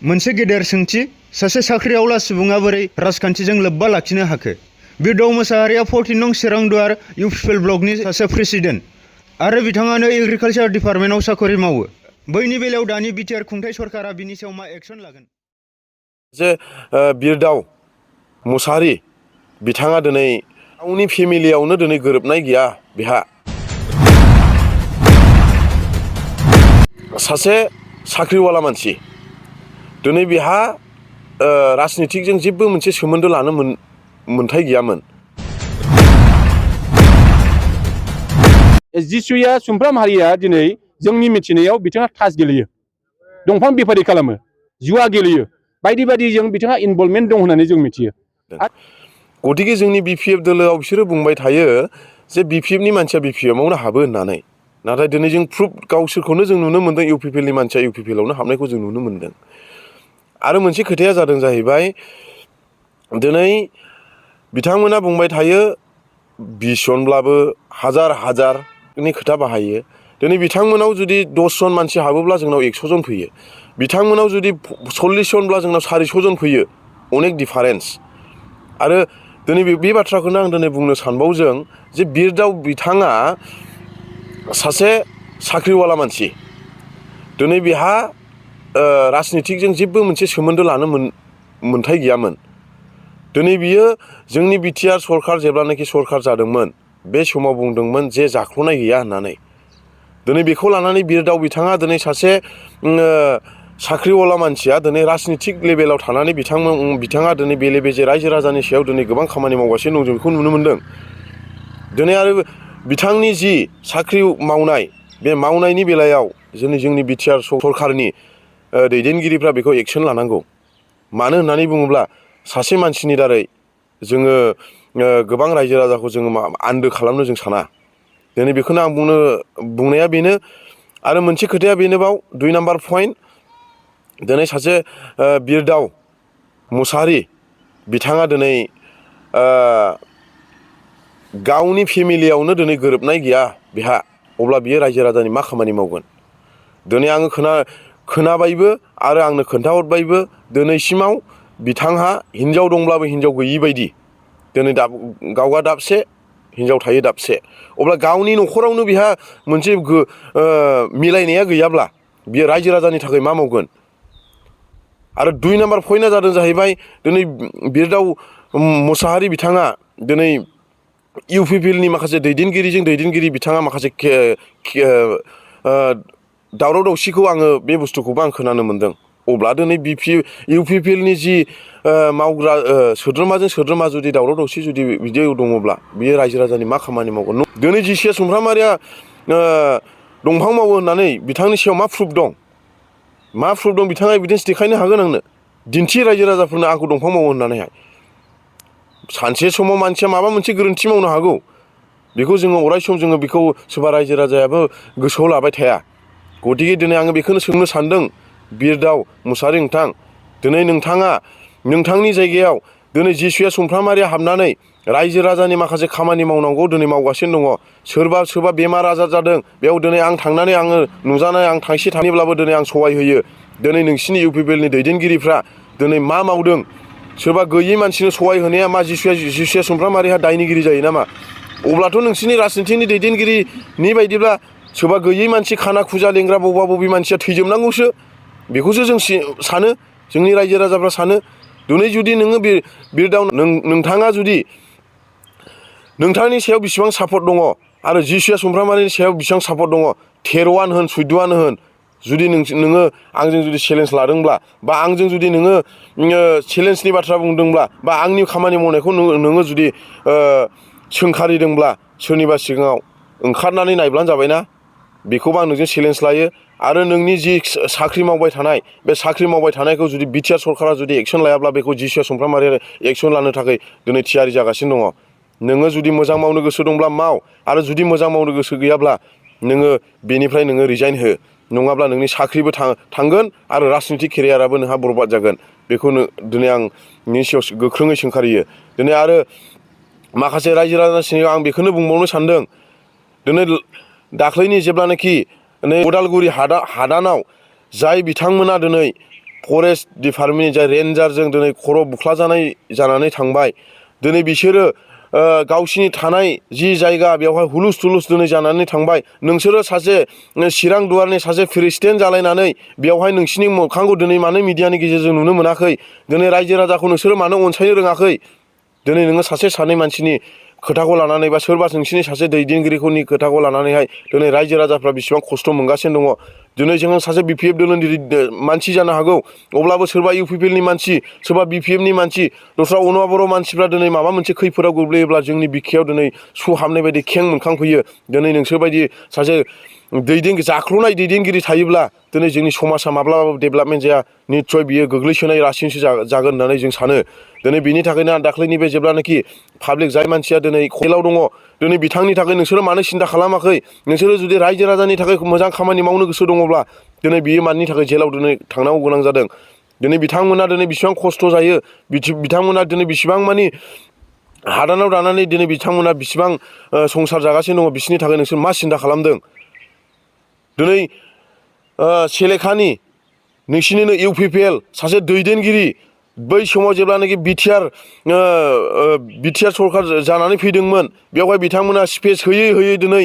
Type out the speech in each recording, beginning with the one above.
मोनसे गेदेर सोंथि सासे साख्रिआवला सुबुङा बोरै राजखान्थिजों लोब्बा लाखिनो हाखो? बिरदाव मोसाहारिया 14 नं चिरांदुवार इउपिपिएल ब्लकनि सासे प्रेसिडेन्ट आरो बिथाङानो एग्रिकालचार डिपार्टमेन्टआव साखरि मावो। बैनि बेलायाव दानि बिटिआर खुंथाय सरकारा बिनि सायाव मा एक्शन लागोन? जे बिरदाव मोसाहारि बिथाङा दिनै गावनि फेमिलियावनो दिनै गोरोबनाय गैया। बिहा सासे साख्रिवाला मानसि दिनै बिहा राजनितिकजों जेबो मोनसे सोमोन्दो लानो मोन्थाय गैयामोन। जिसुया सुमफ्राम हारिया दिनै जोंनि मिथिनायाव बिथाङा तास गेलेयो, दंफां बेफारि खालामो, जुवा गेलेयो, बायदि बायदिजों बिथाङा इनभल्भमेन्ट दं होननानै जों मिथियो। गतिके जोंनि बिपिएफ दोलोआव बिसोरो बुंबाय थायो जे बिपिएफनि मानसिया बिपिएफआवनो हाबो होननानै, नाथाय दिनै जों प्रुफ गावसोरखौनो जों नुनो मोन्दों इउपिपिएलनि मानसिया इउपिपिएलआवनो हाबनायखौ जों नुनो मोन्दों। आरो मोनसे खोथाया जादों जाहैबाय दिनै बिथांमोना बुंबाय थायो 20 जनब्लाबो हाजार हाजारनि खोथा बाहायो। दिनै बिथांमोनाव जुदि 10 जन मानसि हाबोब्ला जोंनाव 100 जन फैयो, बिथांमोनाव जुदि 40 जनब्ला जोंनाव 400 जन फैयो, अनेक डिफारेन्स। आरो दिनै बे बाथ्राखौनो आं दिनै बुंनो सानबावदों जे बिरदाव बिथाङा सासे साख्रिवाला मानसि, दिनै बिहा राजनितिकजों जेबो मोनसे सोमोन्दो लानो मोन्थाय गैयामोन। दिनै बियो जोंनि बिटिआर सरकार जेब्लानाखि सरकार जादोंमोन बे समाव बुंदोंमोन जे जाख्ल'नाय गैया होननानै। दिनै बेखौ लानानै बिरदाव बिथाङा दिनै सासे साख्रिवाला मानसिया दिनै राजनितिक लेभेलाव थानानै बिथाङा दिनै बेले बेजे रायजो राजानि सायाव दिनै गोबां खामानि मावगासिनो दं, जों बेखौ नुनो मोन्दों। दिनै आरो बिथांनि जि साख्रि मावनाय बे मावनायनि बेलायाव जोंनि बिटिआर सरकारनि दैदेनगिरिफ्रा बेखौ एक्सन लानांगौ। मानो होननानै बुङोब्ला सासे मानसिनि दारै जोङो गोबां रायजो राजाखौ जोङो आन्दो खालामनो जों साना। दिनै बेखौनो आं बुंनाया बेनो। आरो मोनसे खोथाया बेनोबाव 2 नाम्बार पइन्ट, दिनै सासे बिरदाव मोसाहारि बिथाङा दिनै गावनि फेमिलियावनो दिनै गोरोबनाय गैया बिहा, अब्ला बियो रायजो राजानि मा खामानि मावगोन? दिनै आङो खोनाबायबो आरो आंनो खोन्थाहरबायबो दिनैसिमाव बिथांहा हिनजाव दंब्लाबो हिनजाव गैयि बायदि। दिनै गावहा दाबसे हिनजाव थायो दाबसे, अब्ला गावनि न'खरावनो बिहा मोनसे मिलायनाया गैयाब्ला बियो रायजो राजानि थाखाय मा मावगोन? आरो 2 नाम्बार पइन्टआ जादों जाहैबाय दिनै बिरदाव मोसाहारि बिथाङा दिनै इउपिपिएलनि माखासे दैदेनगिरि बिथाङा माखासे दावराव दावसिखौ आङो बे बुस्थुखौबो आं खोनानो मोन्दों। अब्ला दिनै इउपिपिएलनि जि मावग्रा सोद्रोमाजों सोद्रोमा जुदि दावराव दावसि जुदि बिदि दङब्ला बियो रायजो राजानि मा खामानि मावगोन? दिनै जिसुया सुमफ्रामारिया दंफां मावो होननानै बिथांनि सायाव मा प्रुफ दं? मा प्रुफ दं? बिथाङा एभिडेन्स देखायनो हागोन आंनो। दिन्थि रायजो राजाफोरनो आंखौ दंफां मावो होननानैहाय। सानसे समाव मानसिया माबा मोनसे गोरोन्थि मावनो हागौ, बेखौ जोङो अराय सम जोङो बेखौ सोरबा रायजो राजायाबो गोसोआव लाबाय थाया। गतिके दिनै आङो बेखौनो सोंनो सानदों बिरदाव मोसाहारि नोंथां, दिनै नोंथाङा नोंथांनि जायगायाव दिनै जिसुया सुमफ्रामारिया हाबनानै रायजो राजानि माखासे खामानि मावनांगौ दिनै मावगासिनो दङ। सोरबा बेमार आजार जादों, बेयाव दिनै आं थांनानै आङो नुजानाय आं थांसे थाङैब्लाबो दिनै आं सहाय होयो। दिनै नोंसिनि इउपिपिएलनि दैदेनगिरिफ्रा दिनै मा मावदों? सोरबा गैयै मानसिनो सहाय होनाया मा जिसुया सुमफ्रामारिहा दायनिगिरि जायो नामा? अब्लाथ' नोंसिनि राजनितिकनि दैदेनगिरिनि बायदिब्ला सोरबा गैयै मानसि खाना खुजा लेंग्रा बबे मानसिया थैजोबनांगौसो, बेखौसो जों सानो, जोंनि रायजो राजाफ्रा सानो। दिनै जुदि नोङो बिरदाव नोंथाङा जुदि नोंथांनि सायाव बेसेबां सापर्ट दङ आरो जिसुया सुमफ्रामारिनि सायाव बेसेबां सापर्ट दङ, 13आनो होन 14आनो होन, जुदि नोङो आंजों जुदि चेलेन्ज लादोंब्ला बा आंजों जुदि नोङो चेलेन्जनि बाथ्रा बुंदोंब्ला बा आंनि खामानि मावनायखौ नोङो जुदि सोंखारिदोंब्ला सोरनिबा सिगाङाव ओंखारनानै नायब्लानो जाबायना। बेखौबो आं नोंजों चेलेन्ज लायो। आरो नोंनि जि साख्रि मावबाय थानाय बे साख्रि मावबाय थानायखौ जुदि बिटिआर सरकारा जुदि एक्सन लायाब्ला बेखौ जिसुया सुमफ्रामारिया एक्सन लानो थाखाय दिनै थियारि जागासिनो दङ। नोङो जुदि मोजां मावनो गोसो दंब्ला माव, आरो जुदि मोजां मावनो गोसो गैयाब्ला नोङो बेनिफ्राय नोङो रिजाइन हो, नङाब्ला नोंनि साख्रिबो थांगोन आरो राजनितिक केरियाराबो नोंहा बरबाद जागोन। बेखौनो दिनै आं नोंनि सायाव गोख्रोङै सोंखारियो। दिनै आरो माखासे रायजो राजानि सिगाङाव आं बेखौनो बुंबावनो सानदों, दिनै दाख्लैनि जेब्लानाखि नै उदालगुरि हादानाव जाय बिथांमोना दिनै फरेस्ट डिपार्टमेन्टनि जाय रेन्जारजों दिनै खर' बुख्लाजानाय जानानै थांबाय दिनै बिसोरो गावसिनि थानाय जि जायगा बेवहाय हुलुस थुलुस दिनै जानानै थांबाय नोंसोरो सासे चिरां दुवारनि सासे प्रेसिडेन्ट जालायनानै बेवहाय नोंसिनि मोखांखौ दिनै मानो मिडियानि गेजेरजों नुनो मोनाखै दिनै रायजो राजाखौ नोंसोरो मानो अनसायनो रोङाखै दिनै नोङो सासे सानै मानसिनि खोथाखौ लानानै बा सोरबा नोंसिनि सासे दैदेनगिरिफोरनि खोथाखौ लानानैहाय दिनै रायजो राजाफ्रा बेसेबां खस्थ' मोनगासिनो दङ दिनै जोङो सासे BPF दोलोनि मानसि जानो हागौ अब्लाबो सोरबा UPPLनि मानसि सोरबा BPFनि मानसि दस्रा अनुवा बर' मानसिफ्रा दिनै माबा मोनसे खैफोदाव गोग्लैयोब्ला जोंनि बिखायाव दिनै सु हाबनाय बायदि खें मोनखांफैयो दिनै नोंसोरबायदि सासे जाख्ल'नाय दैदेनगिरि थायोब्ला दिनै जोंनि समाजा माब्लाबाबो डेभेलपमेन्ट जाया निस्सय बियो गोग्लैसोनाय रासिनसो जागोन होननानै जों सानो दिनै बिनि थाखायनो आं दाख्लैनि बे जेब्लानाखि पाब्लिक जाय मानसिया दिनै खैलाव दङ दिनै बिथांनि थाखाय नोंसोरो मानो सिन्था खालामाखै नोंसोरो जुदि रायजो राजानि थाखाय मोजां खामानि मावनो गोसो दङब्ला दिनै बियो मानि थाखाय जेलाव दिनै थांनांगौ गोनां जादों दिनै बिथांमोना दिनै बेसेबां खस्थ' जायो बिथांमोना दिनै बेसेबां मानि हादानाव दानानै दिनै बिथांमोना बेसेबां संसार जागासिनो दङ बिसोरनि थाखाय नोंसोर मा सिन्था खालामदों दिनै सेलेखानि नोंसिनिनो UPPL सासे दैदेनगिरि बै समाव जेब्लानाखि बिटिआर सरखार जानानै फैदोंमोन बेवहाय बिथांमोना स्पेस होयै दिनै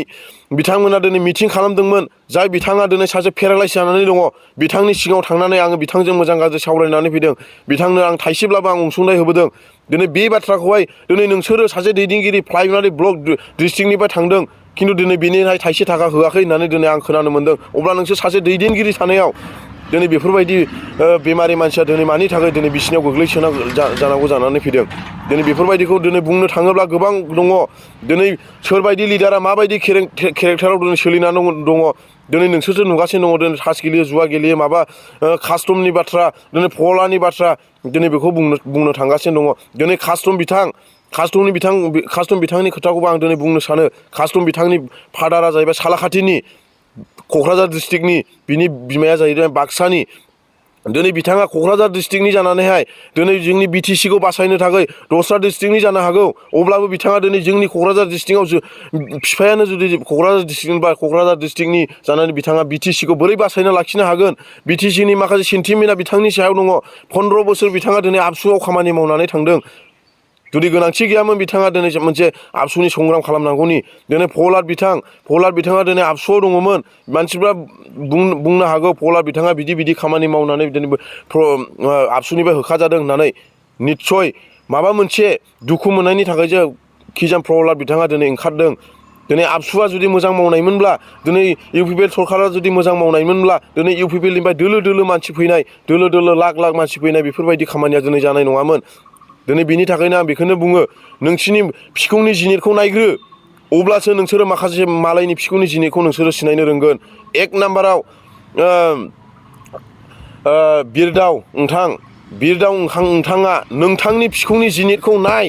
बिथांमोना दिनै मिटिं खालामदोंमोन जाय बिथाङा दिनै सासे पेरालाइस जानानै दङ बिथांनि सिगाङाव थांनानै आङो बिथांजों मोजां गाज्रि सावरायनानै फैदों बिथांनो आं थाइसेब्लाबो आं अनसुंथाइ होबोदों दिनै बे बाथ्राखौहाय दिनै नोंसोरो सासे दैदेनगिरि प्राइमारि ब्लक डिस्ट्रिक्टनिफ्राय थांदों खिन्थु दिनै बेनिहाय थाइसे थाखा होआखै होननानै दिनै आं खोनानो मोन्दों अब्ला नोंसोर सासे दैदेनगिरि थानायाव दिनै बेफोरबायदि बेमारि मानसिया दिनै मानि थाखाय दिनै बिसिनियाव गोग्लैसोना जानांगौ जानानै फैदों दिनै बेफोरबायदिखौ दिनै बुंनो थाङोब्ला गोबां दङ दिनै सोरबायदि लिडारा माबायदि केरेक्टाराव दिनै सोलिनानै दङ दिनै नोंसोरसो नुगासिनो दङ दिनै तास गेलेयो जुवा गेलेयो माबा कास्टमनि बाथ्रा दिनै फलानि बाथ्रा दिनै बेखौ बुंनो थांगासिनो दङ दिनै कास्टम बिथांनि खोथाखौबो आं दिनै बुंनो सानो कास्टम बिथांनि फादारा जाहैबाय सालाखाथिनि क'क्राझार डिस्ट्रिक्टनि बिनि बिमाया जाहैबाय बाक्सानि दिनै बिथाङा क'क्राझार डिस्ट्रिक्टनि जानानैहाय दिनै जोंनि BTCखौ बासायनो थाखाय दस्रा डिस्ट्रिक्टनि जानो हागौ अब्लाबो बिथाङा दिनै जोंनि क'क्राझार डिस्ट्रिक्टआव बिफायानो जुदि क'क्राझार डिस्ट्रिक्टनि जानानै बिथाङा BTCखौ बोरै बासायना लाखिनो हागोन BTCनि माखासे सेन्टिमेन्टआ बिथांनि सायाव दङ 15 बोसोर बिथाङा दिनै आबसुआव खामानि मावनानै थांदों जुदि गोनांथि गैयामोन बिथाङा दिनै मोनसे आबसुनि संग्राम खालामनांगौनि दिनै प्रहलाद बिथाङा दिनै आबसुआव दङमोन मानसिफ्रा बुंनो हागौ प्रहलाद बिथाङा बिदि खामानि मावनानै दिनै आबसुनिफ्राय होखारजादों होननानै निस्सय माबा मोनसे दुखु मोननायनि थाखायसो खिजान प्रहलाद बिथाङा दिनै ओंखारदों दिनै आबसुआ जुदि मोजां मावनायमोनब्ला दिनै UPPL सरकारा जुदि मोजां मावनायमोनब्ला दिनै UPPLनिफ्राय दोलो मानसि फैनाय दोलो लाख मानसि फैनाय बेफोरबायदि खामानिया दिनै जानाय नङामोन दिनै बिनि थाखायनो आं बेखौनो बुङो नोंसिनि फिखुंनि जिनिरखौ नायग्रो अब्लासो नोंसोरो माखासे मालायनि फिखुंनि जिनिरखौ नोंसोरो सिनायनो रोंगोन एक नाम्बाराव बिरदाव नोंथाङा नोंथांनि फिखुंनि जिनिरखौ नाय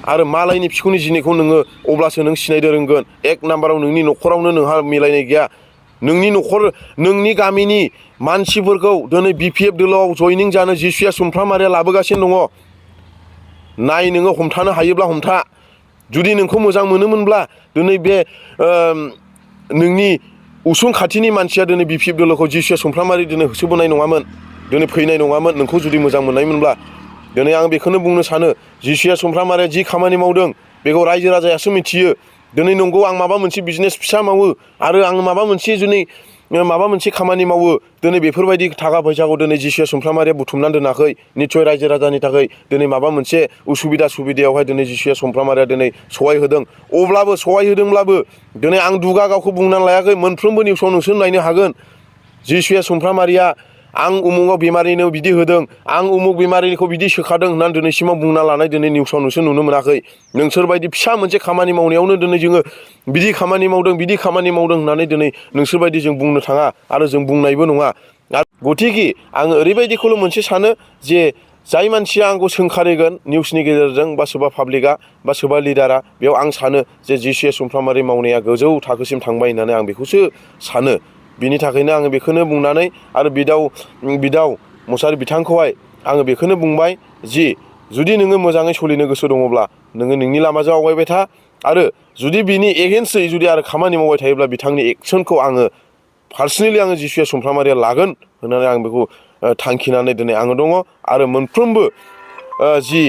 आरो मालायनि फिखुंनि जिनिरखौ नोङो अब्लासो नों सिनायनो रोंगोन एक नाम्बाराव नोंनि न'खरावनो नोंहा मिलायनाय गैया नोंनि गामिनि मानसिफोरखौ दिनै BPF दोलोआव जयनिं जानो जिसुया सुमफ्रामारिया लाबोगासिनो दङ नाय नोङो हमथानो हायोब्ला हमथा जुदि नोंखौ मोजां मोनोमोनब्ला दिनै बे नोंनि उसुं खाथिनि मानसिया दिनै BPF दोलोखौ जिसुया सुमफ्रामारि दिनै होसोबोनाय नङामोन दिनै फैनाय नङामोन नोंखौ जुदि मोजां मोननायमोनब्ला दिनै आं बेखौनो बुंनो सानो जिसुया सुमफ्रामारिया जि खामानि मावदों बेखौ रायजो राजायासो मिथियो दिनै नंगौ आं माबा मोनसे बिजनेस फिसा मावो आरो आं माबा मोनसे खामानि मावो दिनै बेफोरबायदि थाखा फैसाखौ दिनै जिसुया सुमफ्रामारिया बुथुमनानै दोनाखै निस्सय रायजो राजानि थाखाय दिनै माबा मोनसे सुबिदायावहाय दिनै जिसुया सुमफ्रामारिया दिनै सहाय होदोंब्लाबो दिनै आं दुगा गावखौ बुंनानै लायाखै मोनफ्रोमबो निउसाव नोंसोर नायनो हागोन जिसुया सुमफ्रामारिया आं उमुगाव बेमारिनो बिदि होदों आं उमुग बेमारिखौ बिदि सोखादों होननानै दिनैसिमाव बुंना लानाय दिनै निउसाव नोंसोर नुनो मोनाखै नोंसोरबायदि फिसा मोनसे खामानि मावनायावनो दिनै जोङो बिदि खामानि मावदों होननानै दिनै नोंसोरबायदि जों बुंनो थाङा आरो जों बुंनायबो नङा गथिखे आङो ओरैबायदिखौल' मोनसे सानो जे जाय मानसिया आंखौ सोंखारिगोन निउसनि गेजेरजों बा सोरबा पाब्लिकआ बा सोरबा लिडारा बेयाव आं सानो जे जिसुया सुमफ्रामारि मावनाया गोजौ थाखोसिम थांबाय होननानै आं बेखौसो सानो बिनि थाखायनो आङो बेखौनो बुंनानै आरो बिदाव मुसाहारि बिथांखौहाय आङो बेखौनो बुंबाय जि जुदि नोङो मोजाङै सोलिनो गोसो दङब्ला नोङो नोंनि लामाजों आवगायबाय था आरो जुदि बिनि एगेन्स्टै जुदि आरो खामानि मावबाय थायोब्ला बिथांनि एक्सनखौ आङो पार्सनेलि जिसुया सुमफ्रामारिया लागोन होननानै आं बेखौ थांखिनानै दिनै आङो दङ आरो मोनफ्रोमबो जि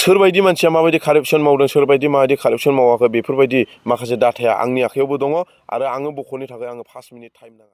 सोरबायदि मानसिया माबायदि कारापसन मावदों सोरबायदि माबायदि कारापसन मावाखै बेफोरबायदि माखासे डाटाया आंनि आखायावबो दङ आरो आङो बख'नो थाखाय आङो 5 मिनिट टाइम नाङा